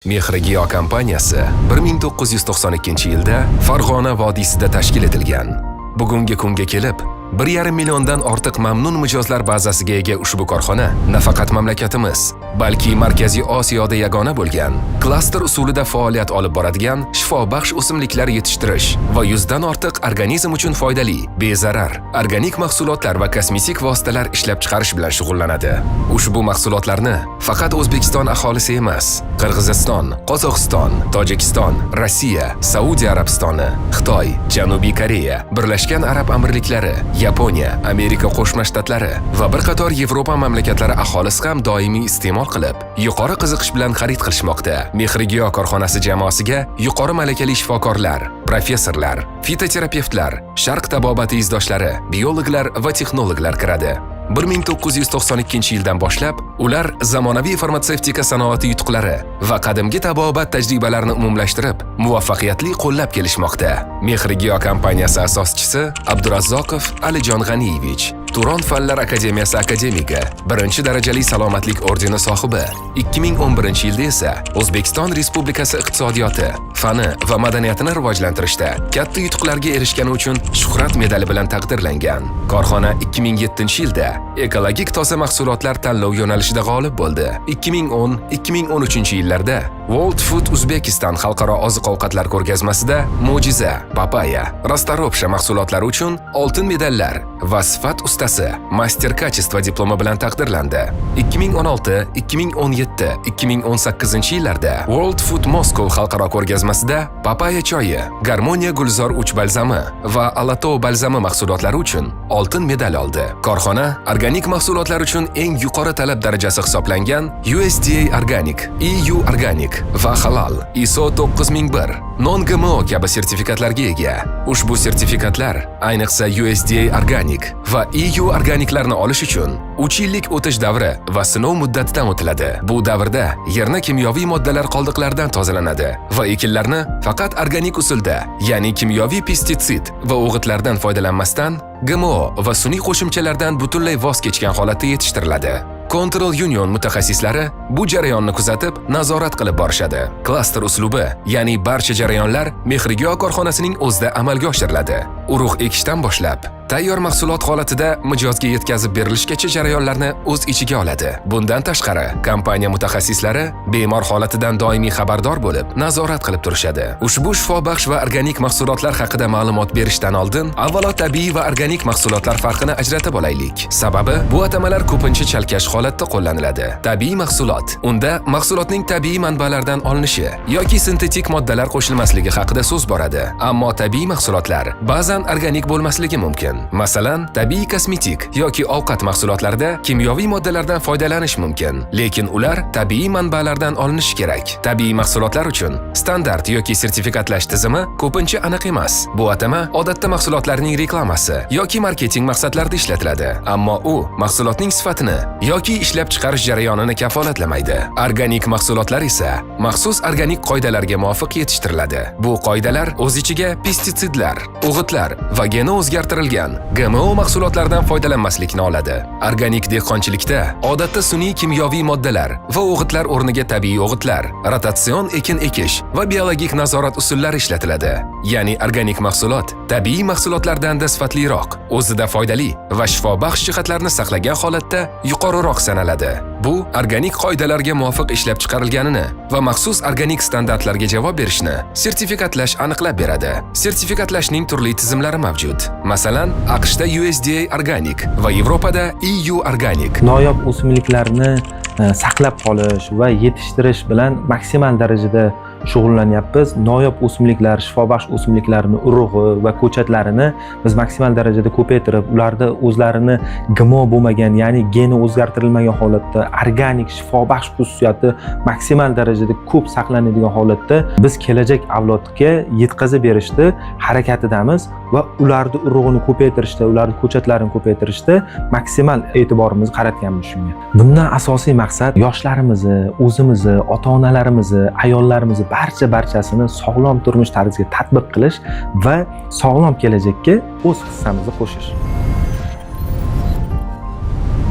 Mehrigiyo kompaniyasi 1992-yilda Farg'ona vodiysida tashkil etilgan. Bugungi kunga kelib, 1,5 milliondan ortiq mamnun mijozlar bazasiga ega ushbu korxona nafaqat mamlakatimiz, balki Markaziy Osiyoda yagona bo'lgan klaster usulida faoliyat olib boradigan shifobaxsh o'simliklar yetishtirish va 100 dan ortiq organizm uchun foydali, bezarar, organik mahsulotlar va kosmetik vositalar ishlab chiqarish bilan shug'ullanadi. Ushbu mahsulotlarni faqat O'zbekiston aholisi emas, Qirg'iziston, Qozog'iston, Tojikiston, Rossiya, Saudiya Arabistoni, Xitoy, Janubiy Koreya, Birlashgan Arab Amirliklari, Yaponiya, Amerika Qo'shma Shtatlari va bir qator Yevropa mamlakatlari aholisi ham doimiy iste'mol qilib, yuqori qiziqish bilan xarid qilishmoqda. Mehrigiyo korxonasi jamoasiga yuqori malakali shifokorlar, professorlar, fitoterapevtlar, sharq tabobati izdoshlari, biologlar va texnologlar kiradi. 1992-yildan boshlab ular zamonaviy farmatsevtika sanoati yutuqlari va qadimgi tabobat tajribalarini umumlashtirib, muvaffaqiyatli qo'llab kelishmoqda. Mehrigiyo kompaniyasi asoschisi Abdurazzoqov Alijon G'aniyevich, Turon Fanlar akademiyasi akademigi, birinchi darajali salomatlik ordeni sohibi. 2011-yilda esa O'zbekiston Respublikasi iqtisodiyoti, fani va madaniyatini rivojlantirishda katta yutuqlarga erishgani uchun Shuhrat medali bilan taqdirlangan. Korxona 2007-yilda ekologik toza mahsulotlar tanlov yo'nalishida g'olib bo'ldi. 2010-2013 yillarda World Food Uzbekistan xalqaro oziq-ovqatlar ko'rgazmasida Mo'jiza, Papaya, Расторопша mahsulotlari uchun oltin medallar va sifat ustasi Мастер качества diplomi bilan taqdirlandi. 2016, 2017, 2018 yillarda World Food Moscow xalqaro ko'rgazmasida Papaya choyi, Garmoniya Gulzor 3 balzami va Alatov balzami mahsulotlari uchun oltin medal oldi. Korxona organik mahsulotlar uchun eng yuqori talab darajasi hisoblangan USDA Organic, EU Organic va Halal, ISO 9001, Non-GMO kabi sertifikatlarga ega. Ushbu sertifikatlar, ayniqsa USDA Organic va EU Organiclarni olish uchun 3 yillik o'tish davri va sinov muddatidan o'tiladi. Bu davrda yerni kimyoviy moddalar qoldiqlaridan tozalanadi va ekinlarni faqat organik usulda, ya'ni kimyoviy pestitsid va o'g'itlardan foydalanmasdan, GMO va sun'iy qo'shimchalardan butunlay voz kechgan holatda yetishtiriladi. Control Union mutaxassislari bu jarayonni kuzatib, nazorat qilib borishadi. Klaster uslubi, ya'ni barcha jarayonlar Mehrigiyo korxonasining o'zida amalga oshiriladi. Urug' ekishdan boshlab, tayyor mahsulot holatida mijozga yetkazib berilishgacha jarayonlarni o'z ichiga oladi. Bundan tashqari, kompaniya mutaxassislari bemor holatidan doimiy xabardor bo'lib, nazorat qilib turishadi. Ushbu shifobaxsh va organik mahsulotlar haqida ma'lumot berishdan oldin, avvalo tabiiy va organik mahsulotlar farqini ajratib olaylik. Sababi, bu atamalar ko'pincha chalkash holatda qo'llaniladi. Tabiiy mahsulot. Unda mahsulotning tabiiy manbalardan olinishi yoki sintetik moddalar qo'shilmasligi haqida so'z boradi. Ammo tabiiy mahsulotlar ba'zan organik bo'lmasligi mumkin. Masalan, tabiiy kosmetik yoki ovqat mahsulotlarida kimyoviy moddalardan foydalanish mumkin, lekin ular tabiiy manbalardan olinishi kerak. Tabiiy mahsulotlar uchun standart yoki sertifikatlash tizimi ko'pincha aniq emas. Bu atama odatda mahsulotlarning reklamasi yoki marketing maqsadlarida ishlatiladi, ammo u mahsulotning sifatini yoki ishlab chiqarish jarayonini kafolatlamaydi. Organik mahsulotlar esa maxsus organik qoidalarga muvofiq yetishtiriladi. Bu qoidalar o'z ichiga pestitsidlar, o'g'itlar va geni o'zgartirilgan GMO mahsulotlardan foydalanmaslikni oladi. Organik dehqonchilikda odatda sun'iy kimyoviy moddalar va o'g'itlar o'rniga tabiiy o'g'itlar, rotatsion ekin ekish va biologik nazorat usullari ishlatiladi. Ya'ni organik mahsulot tabiiy mahsulotlardan-da sifatliroq, o'zida foydali va shifobaxsh jihatlarni saqlagan holatda yuqoriroq sanaladi. Bu organik qoidalarga muvofiq ishlab chiqarilganini va maxsus organik standartlarga javob berishni sertifikatlash aniqlab beradi. Sertifikatlashning turli tizimlari mavjud. Masalan, AQShda USDA Organic va Yevropada EU Organic. Noyob o'simliklarni saqlab qolish va yetishtirish bilan maksimal darajada shug'ullanyapmiz. Noyob o'simliklar, shifobaxsh o'simliklarni urug'i va ko'chatlarini biz maksimal darajada ko'paytirib, ularda o'zlarini GMO bo'lmagan, ya'ni geni o'zgartirilmagan holatda organik shifobaxsh xususiyati maksimal darajada ko'p saqlanadigan holatda biz kelajak avlodga yetkazib berishni harakatidamiz va ularni urug'ini ko'paytirishda, ularni ko'chatlarini ko'paytirishda maksimal e'tiborimizni qaratganmiz shunga. Bundan asosiy maqsad yoshlarimizni, o'zimizni, ota onalarimizni, ayollarimizni, barcha barchasini sog'lom turmush tarziga tatbiq qilish va sog'lom kelajakka o'z hissamizni qo'shish.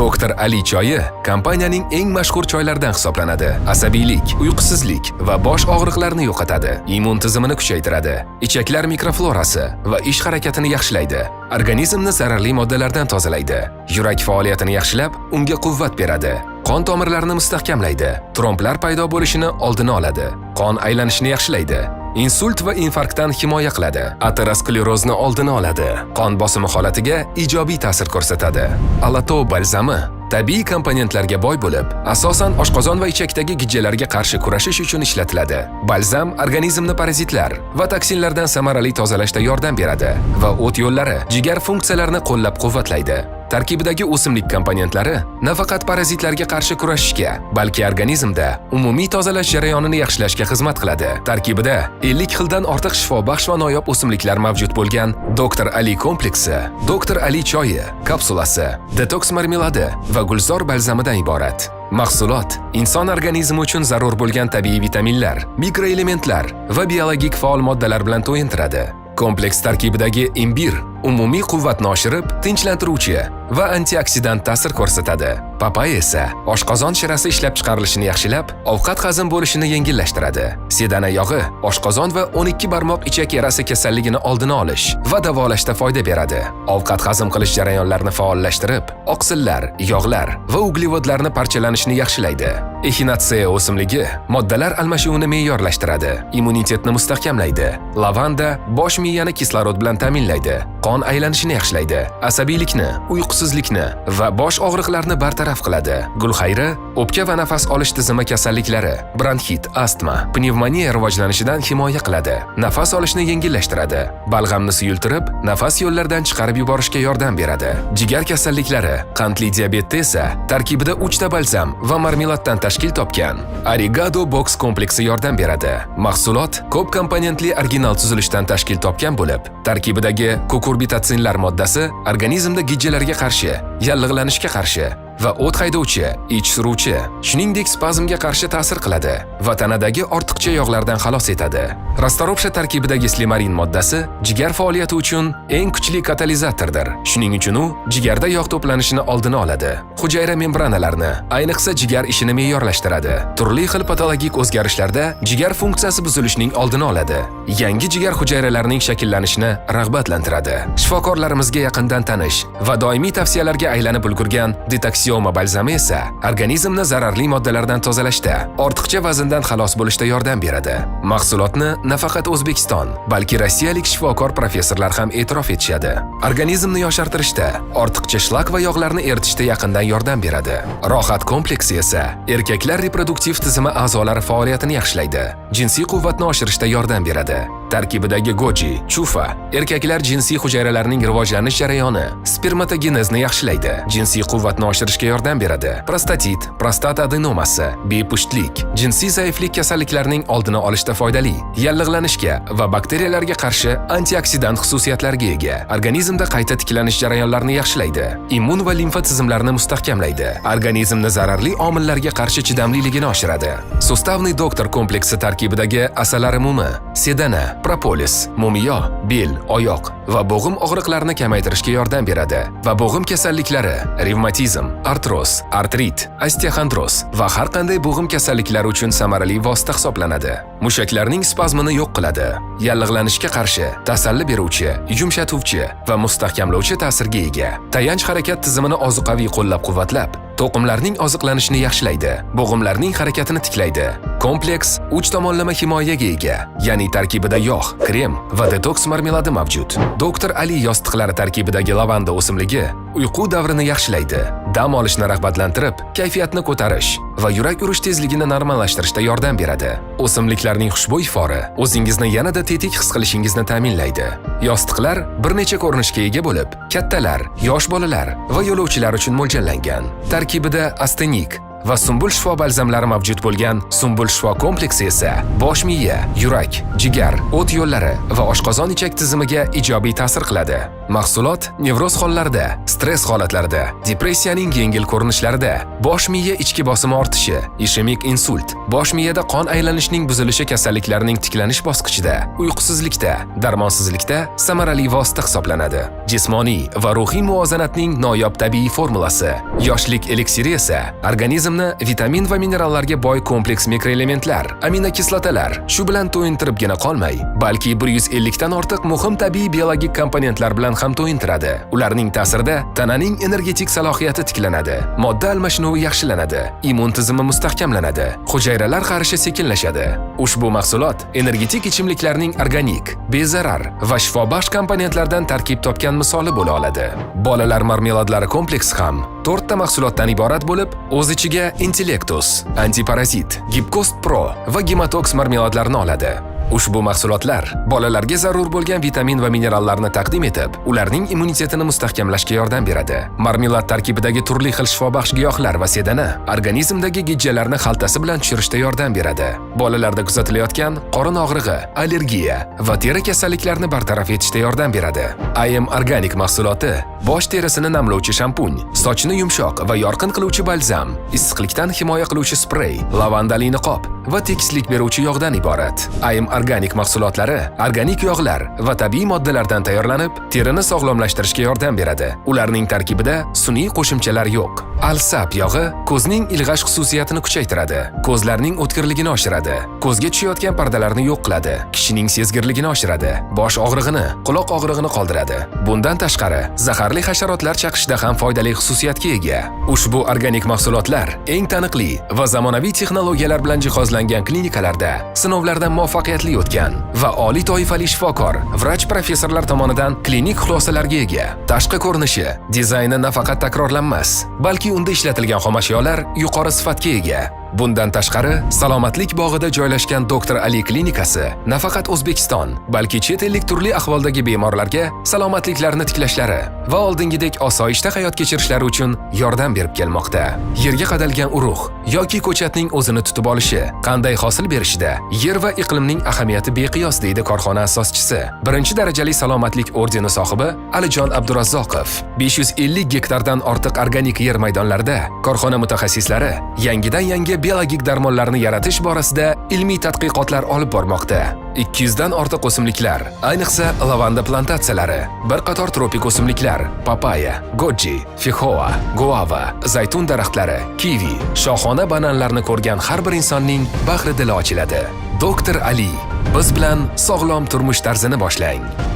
Doktor Ali choyi kompaniyaning eng mashhur choylaridan hisoblanadi. Asabiylik, uyqusizlik va bosh og'riqlarini yo'qotadi, immun tizimini kuchaytiradi, ichaklar mikroflorasi va ish harakatini yaxshilaydi, organizmni zararli moddalardan tozalaydi, yurak faoliyatini yaxshilab, unga quvvat beradi, qon tomirlarini mustahkamlaydi, tromblar paydo bo'lishini oldini oladi, qon aylanishini yaxshilaydi, insult va infarktdan himoya qiladi, aterosklerozni oldini oladi, qon bosimi holatiga ijobiy ta'sir ko'rsatadi. Alato balzami tabiiy komponentlarga boy bo'lib, asosan oshqozon va ichakdagi gijjalarga qarshi kurashish uchun ishlatiladi. Balzam organizmni parazitlar va toksinlardan samarali tozalashda yordam beradi va o't yo'llari, jigar funksiyalarini qo'llab-quvvatlaydi. Tarkibidagi o'simlik komponentlari nafaqat parazitlarga qarshi kurashishga, balki organizmda umumiy tozalash jarayonini yaxshilashga xizmat qiladi. Tarkibida 50 xildan ortiq shifobaxsh va noyob o'simliklar mavjud bo'lgan Doktor Ali kompleksi, Doktor Ali choyi, kapsulasi, detoks marmeladi va gulzor balzamidan iborat. Mahsulot inson organizmi uchun zarur bo'lgan tabiiy vitaminlar, mikroelementlar va biologik faol moddalar bilan to'yintiradi. Kompleks tarkibidagi imbir umumiy quvvatni oshirib, tinchlantiruvchi va antioksidant ta'sir ko'rsatadi. Papaya esa oshqozon shirasi ishlab chiqarilishini yaxshilab, ovqat hazm bo'lishini yengillashtiradi. Sedana yog'i oshqozon va 12 barmoq ichak yarasi kasalligini oldini olish va davolashda foyda beradi. Ovqat hazm qilish jarayonlarini faollashtirib, oqsillar, yog'lar va uglevodlarni parchalanishini yaxshilaydi. Exinatseya o'simligi moddalar almashuvini me'yorlashtiradi, immunitetni mustahkamlaydi. Lavanda bosh miyani kislorod bilan ta'minlaydi, qon aylanishini yaxshilaydi, asabiylikni, uyqusizlikni va bosh og'riqlarini bartaraf qiladi. Gulxayri o'pka va nafas olish tizimi kasalliklari, bronxit, astma, pnevmoniya rivojlanishidan himoya qiladi, nafas olishni yengillashtiradi, balg'amni suyultirib, nafas yo'llaridan chiqarib yuborishga yordam beradi. Jigar kasalliklari, qandli diabetda esa tarkibida 3 ta balzam va marmeladdan tashkil topgan Arigado Box kompleksi yordam beradi. Mahsulot ko'p komponentli original tuzilishdan tashkil topgan bo'lib, tarkibidagi kukurbitotsinlar moddasi organizmda gijjalarga qarshi, yallig'lanishga qarshi va o't haydovchi, ich suruvchi, shuningdek spazmga qarshi ta'sir qiladi va tanadagi ortiqcha yog'lardan xalos etadi. Расторопша tarkibidagi slimarin moddasi jigar faoliyati uchun eng kuchli katalizatordir. Shuning uchun u jigarda yog' to'planishini oldini oladi. Hujayra membranalarini, ayniqsa jigar ishini me'yorlashtiradi. Turli xil patologik o'zgarishlarda jigar funksiyasi buzilishining oldini oladi. Yangi jigar hujayralarining shakllanishini rag'batlantiradi. Shifokorlarimizga yaqindan tanish va doimiy tavsiyalarga aylanib ulgurgan Detoksioma balzami esa organizmni zararli moddalardan tozalashda, ortiqcha vazndan xalos bo'lishda yordam beradi. Mahsulotni nafaqat O'zbekiston, balki rossiyalik shifokor professorlar ham e'tirof etishadi. Organizmni yoshartirishda, ortiqcha shlak va yog'larni eritishda yaqindan yordam beradi. Rohat kompleksi esa erkaklar reproduktiv tizimi a'zolari faoliyatini yaxshilaydi, jinsiy quvvatni oshirishda yordam beradi. Tarkibidagi goji, chufa erkaklar jinsiy hujayralarining rivojlanish jarayoni, spermatogenezni yaxshilaydi, jinsiy quvvatni oshirishga yordam beradi. Prostatit, prostata adenomasi, bepushtlik, jinsiy zaiflik kasalliklarining oldini olishda foydali, yallig'lanishga va bakteriyalarga qarshi antioksidant xususiyatlarga ega. Organizmda qayta tiklanish jarayonlarini yaxshilaydi, immun va limfa tizimlarini mustahkamlaydi, organizmni zararli omillarga qarshi chidamliligini oshiradi. Суставный doktor kompleksi tarkibidagi asalari mumi, sedana, propolis, mumiyo, bel, oyoq va bo'g'im og'riqlarini kamaytirishga yordam beradi va bo'g'im kasalliklari, revmatizm, artroz, artrit, osteoxondroz va har qanday bo'g'im kasalliklari uchun samarali vosita hisoblanadi. Mushaklarning spazmini yo'q qiladi, yallig'lanishga qarshi tasalli beruvchi, yumshatuvchi va mustahkamlovchi ta'sirga ega. Tayanch harakat tizimini ozuqaviy qo'llab-quvvatlab, to'qimlarning oziqlanishini yaxshilaydi, bo'g'imlarning harakatini tiklaydi. Kompleks uch tomonlama himoyaga ega, ya'ni tarkibida yog', krem va detoks marmeladi mavjud. Doktor Ali yostiqlari tarkibidagi lavanda o'simligi uyqu davrini yaxshilaydi, dam olishni rag'batlantirib, kayfiyatni ko'tarish va yurak urish tezligini normallashtirishda yordam beradi. O'simliklarning xushbo'y ifori o'zingizni yanada tetik his qilishingizni ta'minlaydi. Yostiqlar bir necha ko'rinishga ega bo'lib, kattalar, yosh bolalar va yo'lovchilar uchun mo'ljallangan. Tarkibida astenik, Va Sumbul shifo balzamlari mavjud bo'lgan Sumbul shifo kompleksi esa bosh miya, yurak, jigar, o't yo'llari va oshqozon ichak tizimiga ijobiy ta'sir qiladi. Mahsulot nevroz hollarida, stress holatlarida, depressiyaning yengil ko'rinishlarida, bosh miya ichki bosimi ortishi, ishemik insult, bosh miyada qon aylanishining buzilishi kasalliklarining tiklanish bosqichida, uyqusizlikda, darmonsizlikda samarali vosita hisoblanadi. Jismoniy va ruhiy muvozanatning noyob tabiiy formulasi. Yoshlik eliksiri esa organizmni vitamin va minerallarga boy kompleks mikroelementlar, aminokislotalar, shu bilan to'yintiribgina qolmay, balki 150 dan ortiq muhim tabiiy biologik komponentlar bilan ham to'yintiradi. Ularning ta'sirida tananing energetik salohiyati tiklanadi, modda almashinuvi yaxshilanadi, immun tizimi mustahkamlanadi, hujayralar qarishi sekinlashadi. Ushbu mahsulot energetik ichimliklarning organik, bezarar va shifobaxsh komponentlardan tarkib topgan misoli bo'la oladi. Bolalar marmeladlari kompleksi ham to'rtta mahsulotdan iborat bo'lib, o'z ichiga Intellectus, Antiparazit, Gipkost Pro va Gematox marmeladlarini oladi. Ushbu mahsulotlar bolalarga zarur bo'lgan vitamin va minerallarni taqdim etib, ularning immunitetini mustahkamlashga yordam beradi. Marmelad tarkibidagi turli xil shifobaxsh giyohlar va sedana organizmdagi gijjalarni xaltasi bilan tushirishda yordam beradi. Bolalarda kuzatilayotgan qorin og'rig'i, allergiya va teri kasalliklarini bartaraf etishda yordam beradi. IM Organic mahsuloti bosh terisini namlovchi shampun, sochni yumshoq va yorqin qiluvchi balzam, issiqlikdan himoya qiluvchi sprey, lavandali niqob va tekislik beruvchi yog'dan iborat. IM Organic mahsulotlari organik yog'lar va tabiiy moddalardan tayyorlanib, terini sog'lomlashtirishga yordam beradi. Ularning tarkibida sun'iy qo'shimchalar yo'q. Alsap yog'i ko'zning ilg'ash xususiyatini kuchaytiradi, ko'zlarning o'tkirligini oshiradi, ko'zga tushayotgan pardalarni yo'q qiladi, kishining sezgirligini oshiradi, bosh og'rig'ini, quloq og'rig'ini qoldiradi. Bundan tashqari, zaharli hasharotlar chaqishida ham foydali xususiyatga ega. Ushbu organik mahsulotlar eng taniqli va zamonaviy texnologiyalar bilan jihozlangan klinikalarda sinovlardan muvaffaqiyatli o'tgan va oliy toifali shifokor, vrach professorlar tomonidan klinik xulosalarga ega. Tashqi ko'rinishi, dizayni nafaqat takrorlanmas, balki unda ishlatilgan xomashyolar yuqori sifatga ega. Bundan tashqari, Salomatlik bog'ida joylashgan Doktor Ali klinikasi nafaqat O'zbekiston, balki chet ellik turli ahvoldagi bemorlarga salomatliklarini tiklashlari va oldingidek osoyishta hayot kechirishlari uchun yordam berib kelmoqda. Yerga qadalgan urug' yoki ko'chatning o'zini tutib olishi, qanday hosil berishida yer va iqlimning ahamiyati beqiyos, deydi korxona asoschisi, birinchi darajali salomatlik ordeni sohibi Alijon Abdurazzoqov. 550 gektardan ortiq organik yer maydonlarida korxona mutaxassislari yangidan yangi biologik darmonlarni yaratish borasida ilmiy tadqiqotlar olib bormoqda. 200 dan ortiq o'simliklar, ayniqsa lavanda plantatsiyalari, bir qator tropik o'simliklar, papaya, goji, fixoa, guava, zaytun daraxtlari, kivi, shohona bananlarni ko'rgan har bir insonning bahri dili ochiladi. Doktor Ali, biz bilan sog'lom turmush tarzini boshlang.